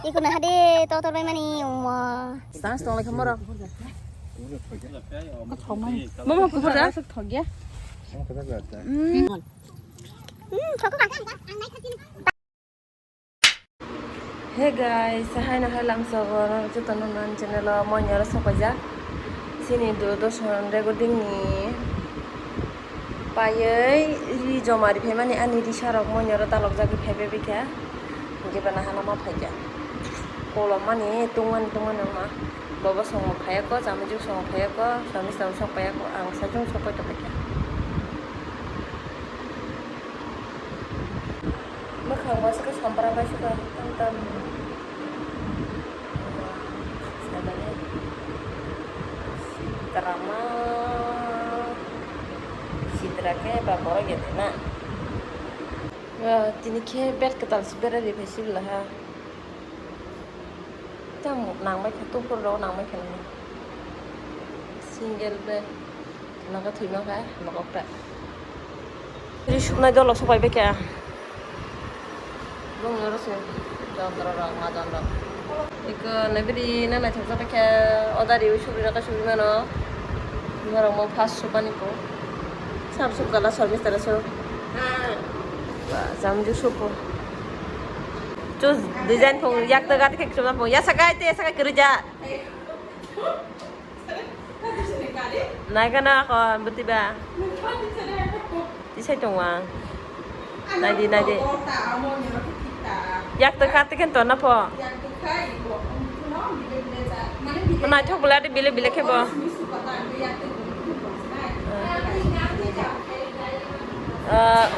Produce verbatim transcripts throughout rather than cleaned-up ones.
Iko na hade to tor bai mani umma. Stang stong lai khamoro. Mama kukur da. Thok ya. Hmm, thok ka. Hey guys, hai na hai lamsogo jotono nan channel o moinaro sopaijak. Sini Doordarshan recording ni paiwi ri joma ri phaimani ani risarok moinaro dalokjagwi phaibai bikha. Hinkhe bana hano ma phaikha. Kolom mani tungmani tungmani wngma. Bobo songo phaiya ko, chamijok songo phaiya ko, samisa sok paiya ko, ang sajung sok pai tongphaikha. Mwkhang bo se khe sompra bai se khe tam tam. Sitrama. Sitra khe ba borok ya na. Ah, tini khe bed kwtal se berai ri phai sibla ha. Tamo nang bai kha, tuphur rok nang bai kha nini. Single bed. Nogo thwima kha, nogo kra. Ri suknai dolo sopai bai kha. Bung yoro se. Jondro rok, majan rok. Iko nabiri na naithok jabai kha. Odari ui subri rok subri mano. Norok mo first supani ko. Sab sup gala service tara so. Ba, jamju supo. Chu design phong yak ta gat khek chuma phong. Ya sakai te sakai kerja. Naikana ako betiba. Tisai tongwang. Naidi, naidi. Yak to kate ken to na pho. Naithok bela de bile bile khe bo. Ah.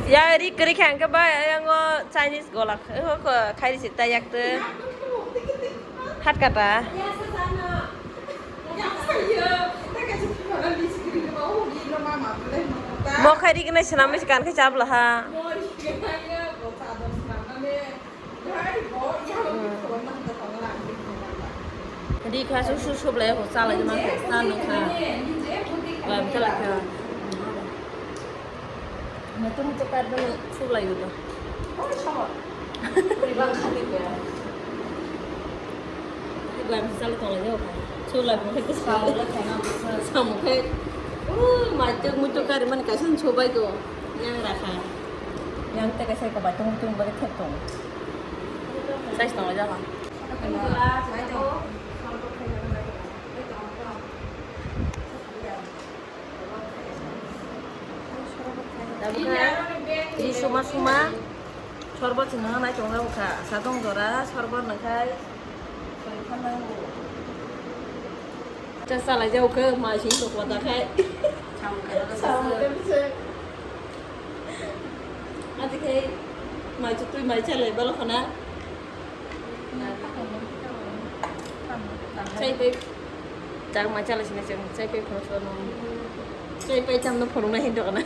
Ya ri kri khang ke ba yang o Chinese golak. Khairi sita yak to. Hat kata. Mo khai ri gwnai swnam se kan khe chabla ha. Ri kha su su sublai ho chalai ma kha sa no kha. Lam chalai kha. Mutu mutu kar bani sublai udo. Iba khani ko. Iba misal tong le ko. Sublai mo ke sublai. Samu ke. Uh, mutu mutu kar mani kaisa subai ko. Yang rakha. Yang te kaisa ko ba tung tung ba ke thep tong. Size tong le jaha. Ri suma suma sorbot se nang nai tong kha, satong jora sorbot nang khai. Cha salai jau khe, mai sing tok wada khai. Samung khe se. Adi khai mai chu tui mai chalai balo khana. Chai pai. Chang ma chala sini chang chai pai phoro phoro no. Chai pai cham no phoro na hin dokana.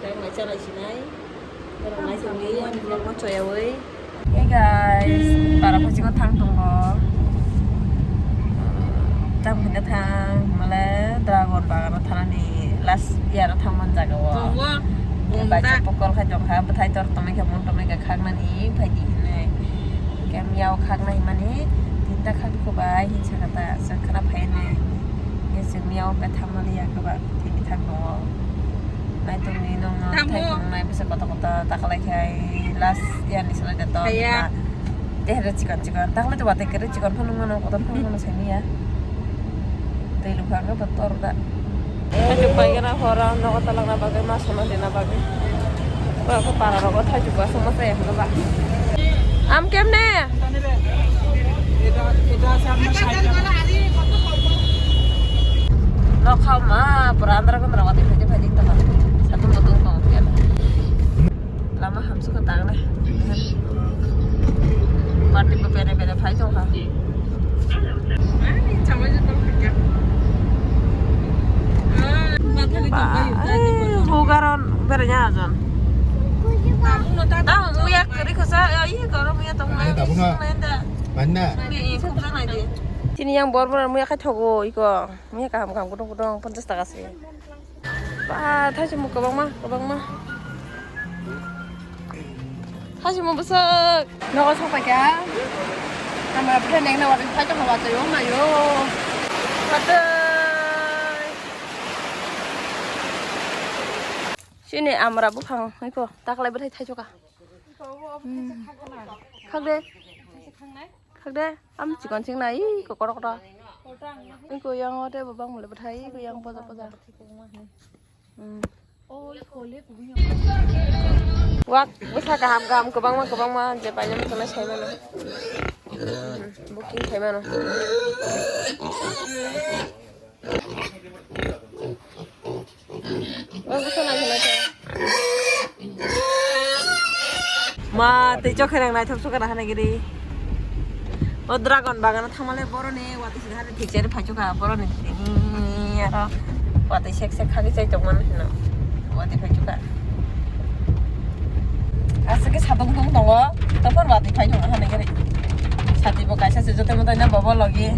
Chang ma chala sinai. Phoro nai sini ani vlog no choya oi. Hey guys, para phachi ko thang tongo. Tam hinda thang male dragon bagan thanani last year thang man jaga o. Tongo. Bai chapokol khai jong kha bwthai tor tomai kha mon tomai kha khaknani phai di hinai. Kem yao khakna himani tinta khak kho bai hin sakha ta chwng khna phai nai. Ye chwng yao khe thamani ya khe ba tini thang tongo. Nai tongni nong no thai nai bwsa koto koto ta khlai khai last year ni salai da to. Tehre chikon chikon ta khlai to bate kere chikon phano mano kotor phano mano sani ya. Tei lukha ang to tor da. Thaichuk pai gana horo nogo talakna bagwi ma sono dina bagwi. Ba ko para rogo thaichuk ba somo sai horo ba. Am kemne? Nokha ma pura andra kondra wati phai phai dikta ba. Satung botung tong kela. Lama hamsukha tangle. Party bo bere bere phai tongkha. Ba, eh, hugaron bere nya ajon. Tamo muya kiri khasa, eh, iya goro muya tong. Tabung na. Manna. Ini, ini khub janai de. Chini yang bor bor muya khai thogo iko. Muya kaham kaham kudung kudung ponchas taka se. Ba, thaise mu kwbangma, kwbangma. Hasi mo bwswk. Nogo sok paikha. Amra bwthai nengna watwi phai tongma watwi o mayo. Watwi. Chini amra buphang iko taklai bwthai thaichokha. Hmm. Khakde. Khakde. Am chikon chikna i kokrok da. Iko yang o tei bwbang mole bwthai iko yang poja poja. Hmm. Wak bwsa kaham kaham kwbangma kwbangma je painani tongnai sai mano. Booking khai mano. Wak bwsa naikhe naikhe. Ma tei chokherang naithok sukha na hanai giri. O dragon bagano thangmale boroni watwi sini hani thikchari phaichukha boroni tini aro watwi sek sek khagwi chai tongmani hino watwi phaichukha. Aswk khe sadong thung tongo topor watwi phai tongo hani gari. Sati bo kaisa se joto moto na bobo logi.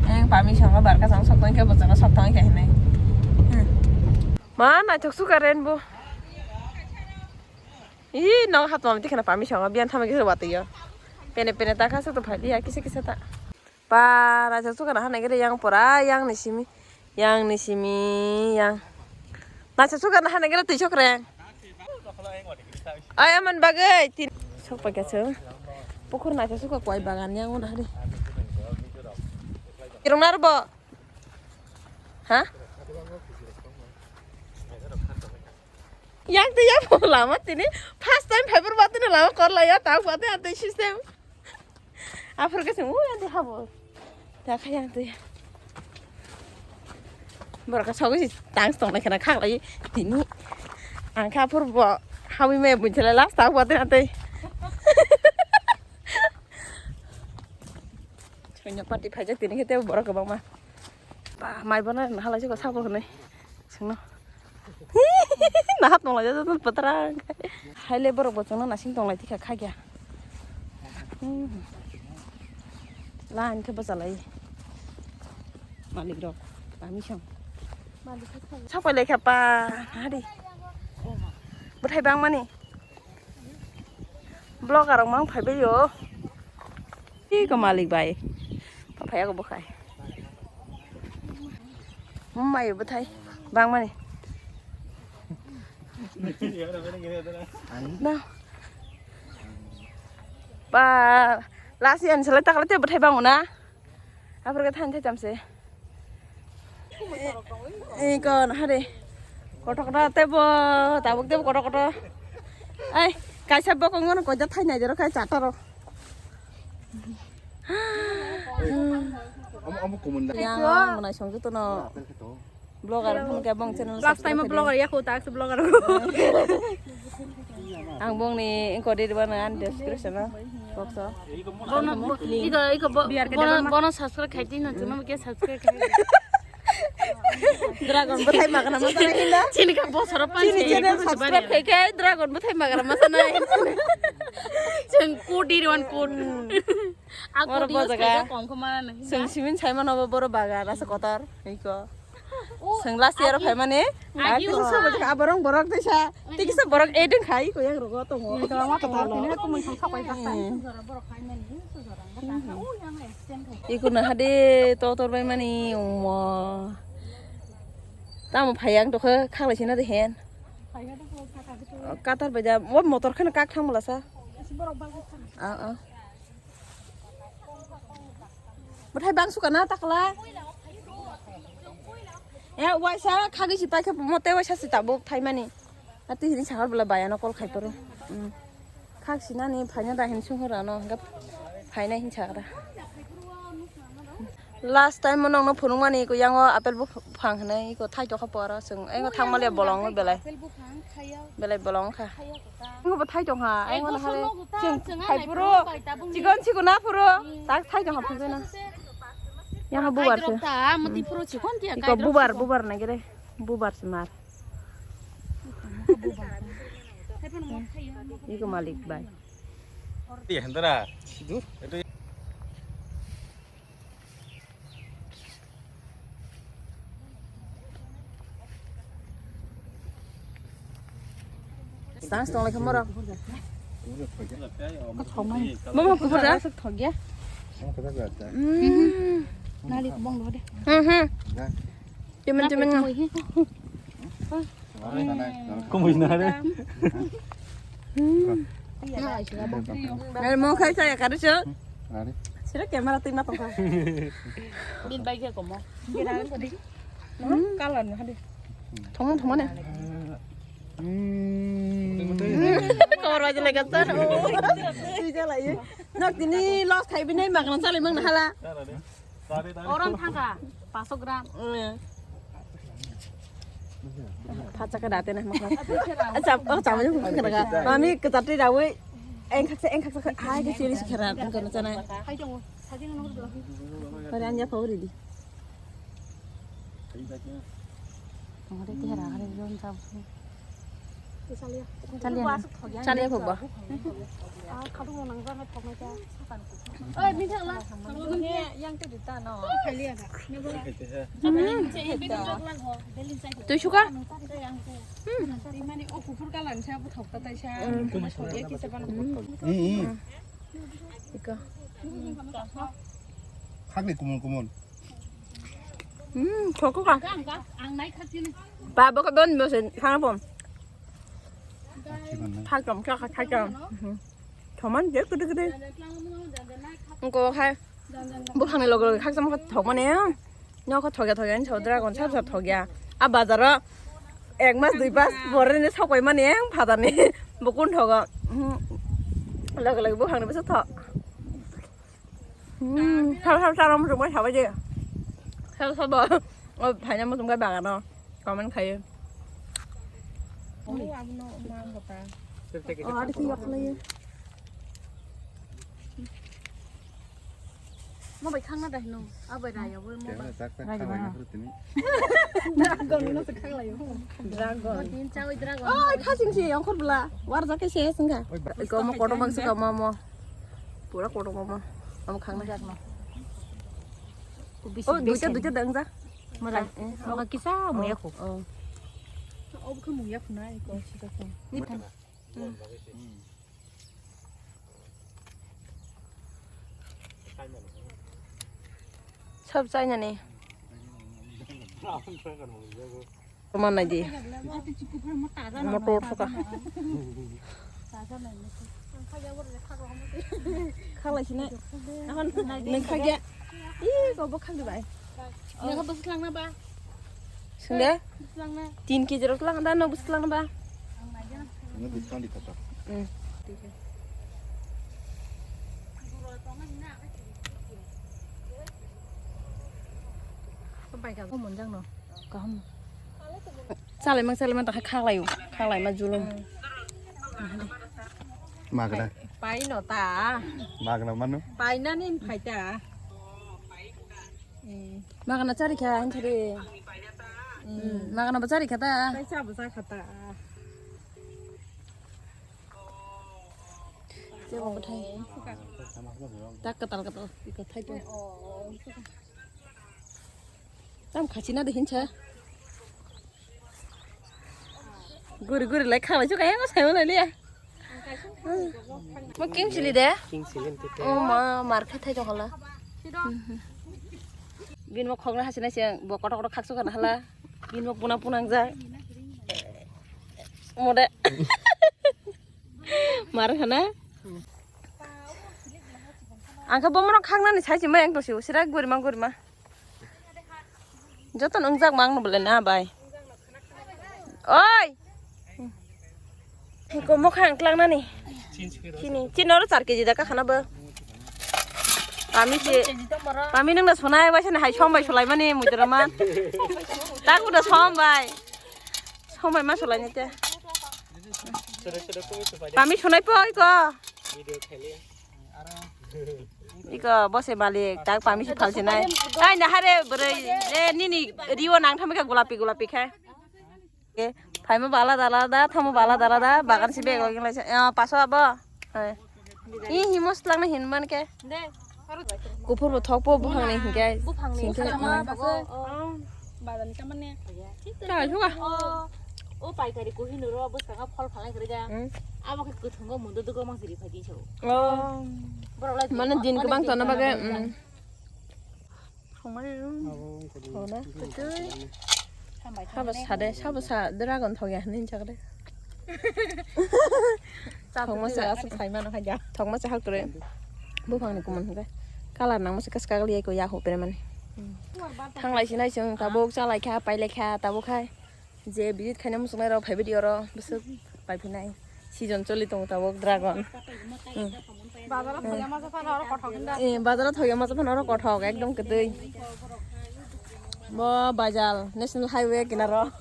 Eng pami songo barka jang sok tongkhe bo jang sok tongkhe hinai. Hmm. Ma naithok sukha rainbow. Ih, no hat mami tikhana pami songo biyan thama kisa watwi yo. Pene pene ta kha sok to phai ya kisa kisa ta. Para cha sukana hana gere yang pora yang ni simi. Yang ni simi yang. Na cha sukana hana gere twi chokre. Ay aman bagai tin. Sok pa kya chong. Pukur na cha suka kwai bagan yang una hari. Irung narbo. Ha? Yang twi ya lama tini first time fiber batini lama kor la ya ta batini atwi system. Aphuru khe chwng, "Ui, ante habo." Ta khe ang twi. Borok khe sogwi si tang tong lai khna khak lai tini. Ang khe aphuru bo hawi me bun chala last ta bo ate ante. Chwngno party phaijak tini khe tei borok kwbangma. Ba, mai bono halai se ko sabo hwnwi. Singno. Nahap tong lai jadu patrang. Haile borok bo chwngno nasing tong lai tikha khagya. Hmm. Lan khe bwchalai. Malik rok. Kami song. Sapai lai kha pa. Hari. Bwthai bangmani. Vlogger rok mang phai bai o. Ih, ko malik bai. Pa phai ako bwkhai. Mai bwthai bangmani. Na. Pa last year ni salai takle te bwthai bango na. Aphuru khe thaini thaitam se. Iko nahare. Kothok kothok tebo, tabuk tebo kothok kothok. Ai, kaisa bokong ngono koida thainai jero kai chataro. Omo, omo kumun da. Yang manai song jotono. Vlogger phone khe bong channel last time subscribe vlogger ya ko tak vlogger. Ang bongni engko di bana an description o box o. Bono, iko, iko, bo-, bono, bono subscribe khai di, no, chuma ke subscribe khai di. Dragon bwthai magana ma sanai hinda. Chini ka bosoro pan chini chini channel ko subscribe khai khai dragon bwthai magana ma sanai. Chwng code di ron code. Oro bo jaga. Chwng simin sai mano bo boro bagan asa kotor. Iko. Chwng last year o phaimani, agi kisa borok borok tisa, tei kisa borok eding khai ko yang rogo tongo. Tini kumui thang sapai ta. Iko na hade to tor bai mani umo. Tamo phai ang tokhe khaklai sina de hen. Katar bai da, o motor kheno kak thang mala sa. Ah, ah. Bwthai bang suka na takla. Eh, waisa khagwi si paikhe mo tei waisa si tabuk thaimani. Ati hini sakar bwla bayano call khai poro. Hmm. Khak sinani phaina da hin sung hora no, hingkhe phaina hin sakra. Last time mo nokno phunukmani iko yango apple buphang hinwi iko thai tokha poro chwng eko thangmaliya bolong belai. Belai bolong kha. Eko bo thai tongkha. Eko no hai chwng khai phuru chikon chikon na phuru tak thai tongkha phunukna. Yang bubar se. Iko bubar bubar nagire. Bubar se mar. Iko malik bai. Iya, hendara. Dur, itu. Tang tong lai khamoro. Mama kubur da. Thok ya. Hmm. Nali kubong do de. Hmm, hmm. Cuman, cuman. Kumui na re. Hmm. Nal mo khai saya kadu so. Sira camera tin na tong kha. Bin bai ke komo. Hmm. Kalan hadi. Thongmung thongmane. Kor baje legat sar. Tui jala ye. Nok tini loss khai binai magna salai mang na hala. Oron thangka, paso gram. Phacha ka date na makna. Acha, oh, chama yung kena ka. Mami ketati dawe. Engkak se, engkak se, hai ke siri se kera, engkak na chana. Hari anja pau ridi. Tongore tihara hari jon jab. Chaliya. Chaliya phobba. Oi, mithang la. Yang te dita no. Tui suka? Mani o kuphur kalan sa buthok ta tai sa. Thok ya kisa ban. Ika. Khakni kumul kumul. Hmm, khoko ka. Ba, boko don mo sen khana pom. Khakam, khakam. Thoman je kudu kudu. Ko hai. Buphangni loge loge khakchangma thokmani. Nokho thokya thokya ni sodra gon sab sab thokya. A bazaro ek mas dui mas boreni sokoi mani eng phatani. Bukun thogo. Loge loge buphangni bwsa thok. Hmm, sal sal sal muchung bai sabai je. Sal sal bo. O phaina muchung bai bagano. Comment khayo. Oh, abono mang kota. Oh, ada sih yok lagi. Mo bai khangna da hino. Abai raya bo mo. Kaya tak tak kawai na hru tini. Dragon no se khanglayo. Dragon. Din chawi dragon. Oh, khasing si ongkhor bla. War jake se sengka. Oi, ba. Iko mo koto bang suka mo mo. Pura koto mo mo. Amo khangna. Oh, duita duita dang ja. Mara. Eh, oh. Kisa muya ko. Oh. Oh, ko muya ko na iko sika ko. Ni thang. Hmm. Sab chainani. Toman nai di. Motor thoka. Khalai sinai. Neng khagya. Ih, kau bokak di bai. Neng bwswk langna ba? Sungde? Bwswk langna? Tin kg rok langna da, no bwswk langna ba? Ini discount di kata. Hmm. Bai ka ko monjang no. Kaham. Chalai mang, chalai mang, ta khaklai, khaklai ma julum. Magna. Pai no ta. Magna manu. Pai na nin pai ta. Magana chari kha, ang chari. Hmm, magana ba chari kha ta. Kaisa ba cha kha ta. Jebo bwthai. Tak katal katal, iko thai to. Tam khachi na de hincha. Guri guri lai khalai chu kaya ko sai wala liya. Mo king chili de? King chili tete. O ma, mar khe thai jokhala. Bin mo khokna hasi na se bo kotor kotor khaksu kana hala. Bin mo puna puna ang ja. Mo de. Mar khana. Ang khe bo mo khakna ni sai si ma ang to si sira guri ma guri ma. Joto nungjak mang no bole na bai. Oi. Ko mo khang klang nani. Chini, chini oro char kg da ka khana bo. Kami si, kami nung na sonai bai sini hai sombai solai mani mujura man. Taku da sombai. Sombai ma solai ni te. Kami sonai poi ko. Iko bose malik tak pami si phalsinai. Ai na hare bwrwi, eh, nini riwo nang thamika gulapi gulapi khe. Eh, phaima bala dala da, thamo bala dala da, bagan si bego gilai sa. Eh, paso abo. Eh. Hi hi mos lang na hin man ke. Kuphur bo thok po buphang ni hin ke. Buphang ni. Sin ke. Bazar ni kaman ne. Chal thuka. O paikari Kohinoor o bwskango phol phalnai kwrwi da. Hmm. Abo khe kwthwngo mundo dugo mang siri phai di so. Oh. Borok lai mane din kwbang tongna bagwi, hmm. Thongmani room. Abo wngkha di. Hona, kwtwi. Hambai habo thangmani. Sade, sabo sa dragon thok ya hinwi chakre. Thokma sa. Aswk sai mano khaja. Thokma sa hakre. Buphangni kumun hwnkhe. Kalar nangma se kaska gali ko ya hopre mani. Hmm. Thanglai sinai chwng tabuk chalai kha, pailai kha, tabuk khai. Je visit khaina muchungnai rok phai video ro bwswk paiphinai. Season choli tongo tabuk dragon. Hmm. Bazaro thoya masa phano oro kothok hinda. Eh, bazaro thoya masa phano oro kothok, ekdom kwtwi. Bo bazar, National Highway kinaro.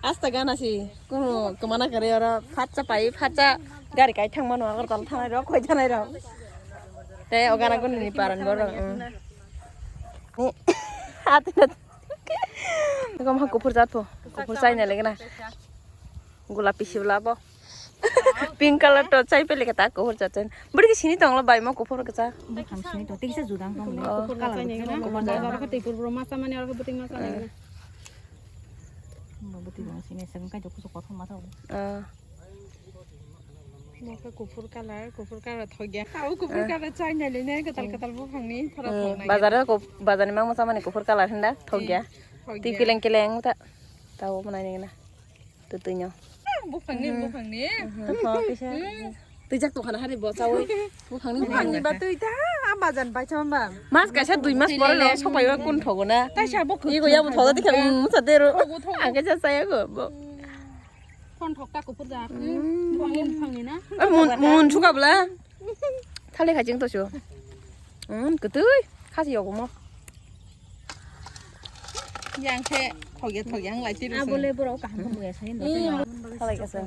Asta gana si, kunu kwmana kwrwi oro, phatsa pai, phatsa gari kai thangmano, Agartala thangnai rok, koi thangnai rok. Tei o gana kunu ni paran borok, hmm. Ni, ati na. Eko maha kuphur jat pho. Kuphur chai nai lagi na. Gulapi sibla bo. Pink color to chai pele kata kuphur jat chai. Bwrwi sini tong lo bai mo kuphur kacha. Buphang sini to tiksa judang tong le. Oh. Kuphur jat chai nai. Kuphur jat. Bazar khe tei pur bro masa mani aro khe bwtwi masa nai. Hmm. Bo bwtwi bo sini seng kai jok kuso kothom masa. Ah. Bo khe kuphur colour, kuphur colour thokya. Tao kuphur colour chai nai le ne, kwtal kwtal buphangni thora thok nai. Bazar o kup-, bazar ni mangma chamani kuphur colour hinda thokya. Thokya. Twi keleng keleng ta. Tao manai nai na. Twi twi no. Buphangni, buphangni. Thok kisa. Twi jak tong khana hari bo chawi. Buphangni buphangni ba twi ta, a bazar bai chama ba. Mas kaisa dui mas pore lo sopai ba kun thogo na. Taisa bo. Igo ya bo thogo dikha, um, sa dero. Ang kaisa chaya go bo. Phone thok ta kuphur jak. Hmm. Buphangni, buphangni na? Eh, mun, mun suka bwla. Thale khai ching to su. Hmm, kwtwi. Khasi yogo mo. Yang khe thokya, thokya, ang lai tiro. Abo le borok kaham khe muya sai. Hmm. Thale kasa.